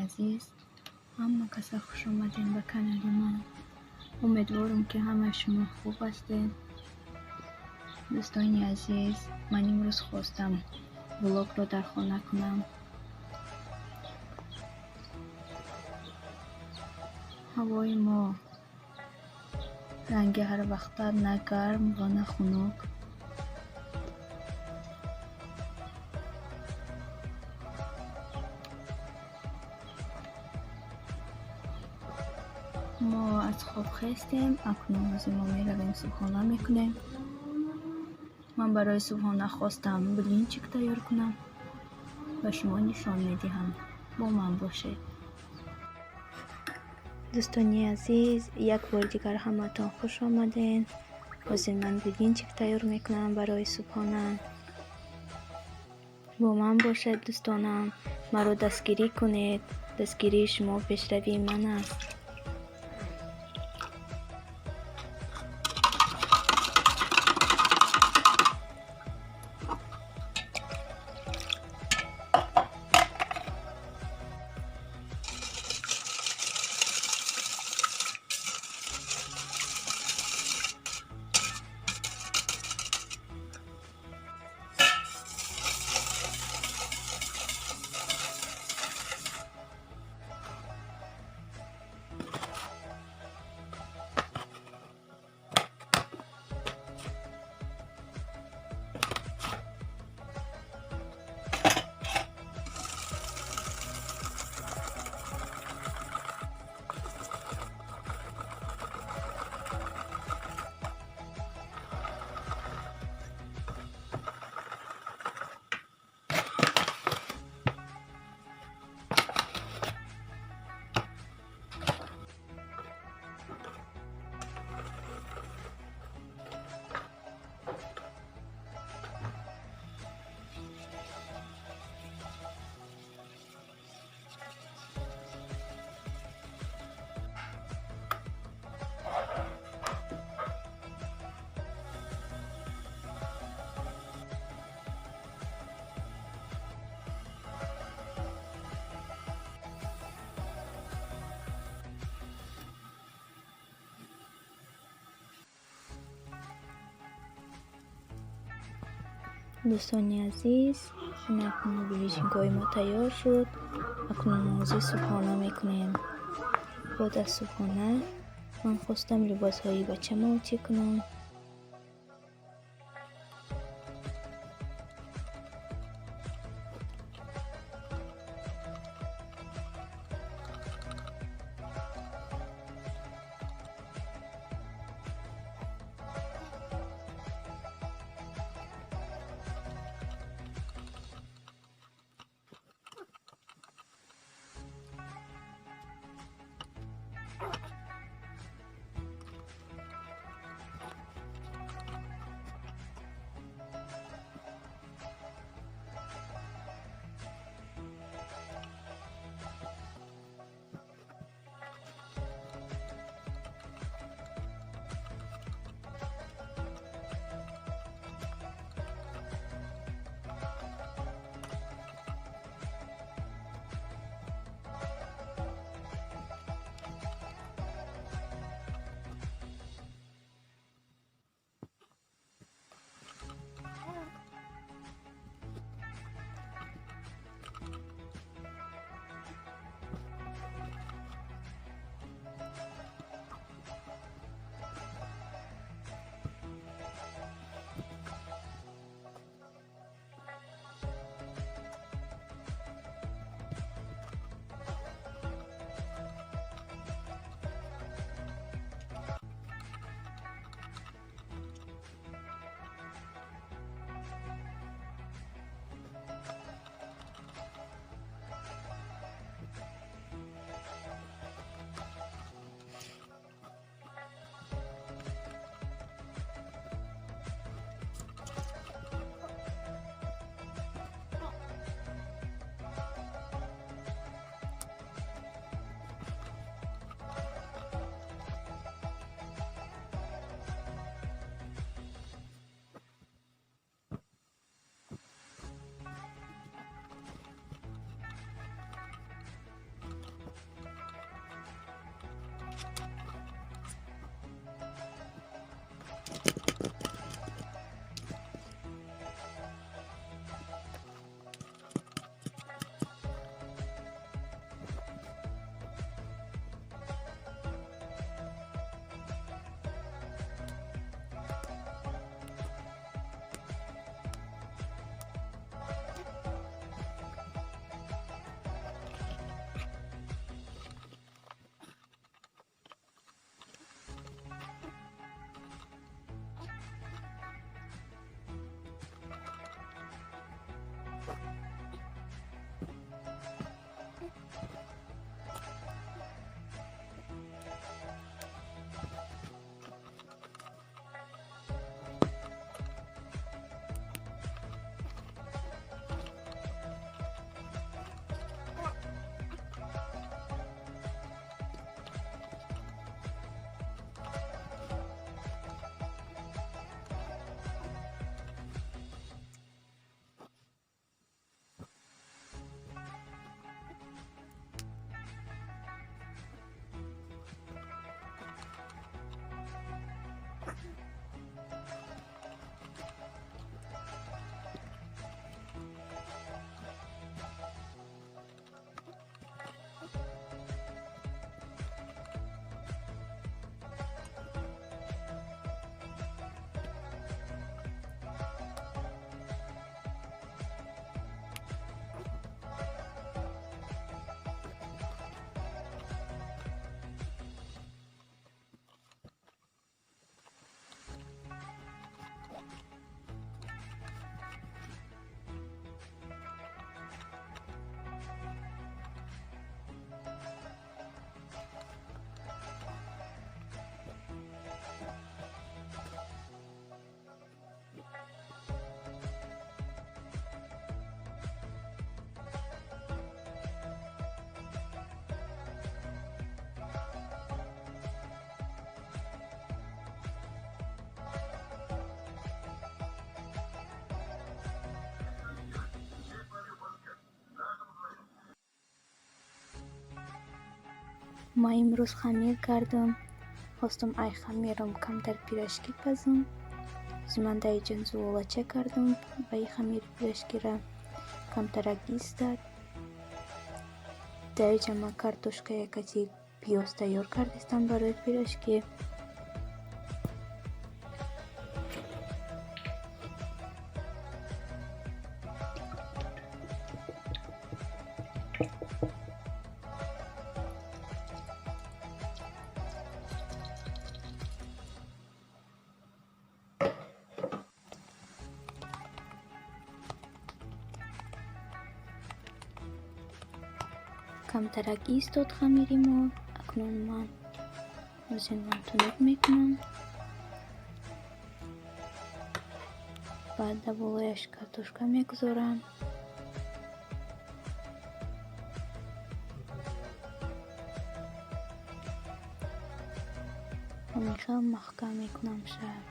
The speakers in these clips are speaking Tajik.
Азиз, ҳама каса хуш омадем ба канали ман. Умедворам, ки ҳамаи шумо хуб ҳастед. Дӯстони азиз, ман имрӯз хостам влогро дар хона кунам. Ҳавои мо ранги ҳар вақта, на гарм ва на хунук. Мо аз хоб хестем, акнун ҳозир мо меравем, субҳона мекунем. Ман барои субҳона хостам блинчик тайёр кунам, ба шумо нишон медиҳам. Бо ман бошед. Дӯстони азиз, як бори дигар ҳамаатон хуш омадед. Ҳозир ман блинчик тайёр мекунам барои субҳона. Бо ман бошед, дӯстонам, маро дастгирӣ кунед. Дастгирии шумо пешравии ман аст. Дӯстони азиз, акнун блинчикҳои мо тайёр шуд. Акнун мо ҳозир субҳона мекунем. Баъд аз субҳона ман хостам либосҳои бачамо чӣ кунам. Ман имрӯз хамир кардам. Хостам ай хамирам камтар пирожки пазам. Ман дар инҷа зуволача кардам ба ин хамири пирожкира камтарак истад. Дар инҷа ман картошка якати пиёз тайёр кардастам барои пирожки. Камтарак истод хамири мо. Акнун ман озимам тунук мекунам. Баъд дар болояш картошка мегузорам. Ҳамин хел маҳкам мекунам шар.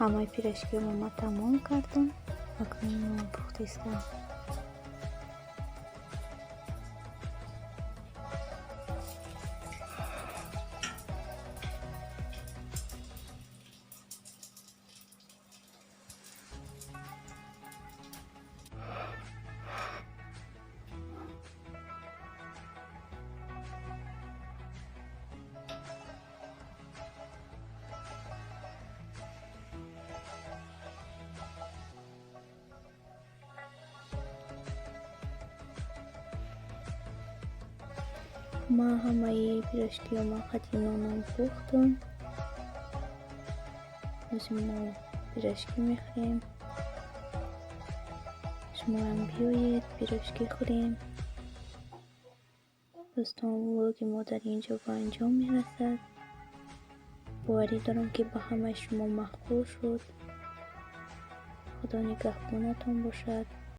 Ҳамаи пирожкиро ман тамом кардам. Акнун нон пухта истам. Ман ҳамаи пирожкиро ман қати нонам пухтам. Ҳозир мо пирожки мехӯрем. Шумоам биёед пирожки хӯрем. Дӯстон, влоги мо дар ин ҷо ба анҷом мерасад. Боварӣ дорам, ки ба ҳамаи шумо маъқул шуд. Худо нигаҳбонатон бошад.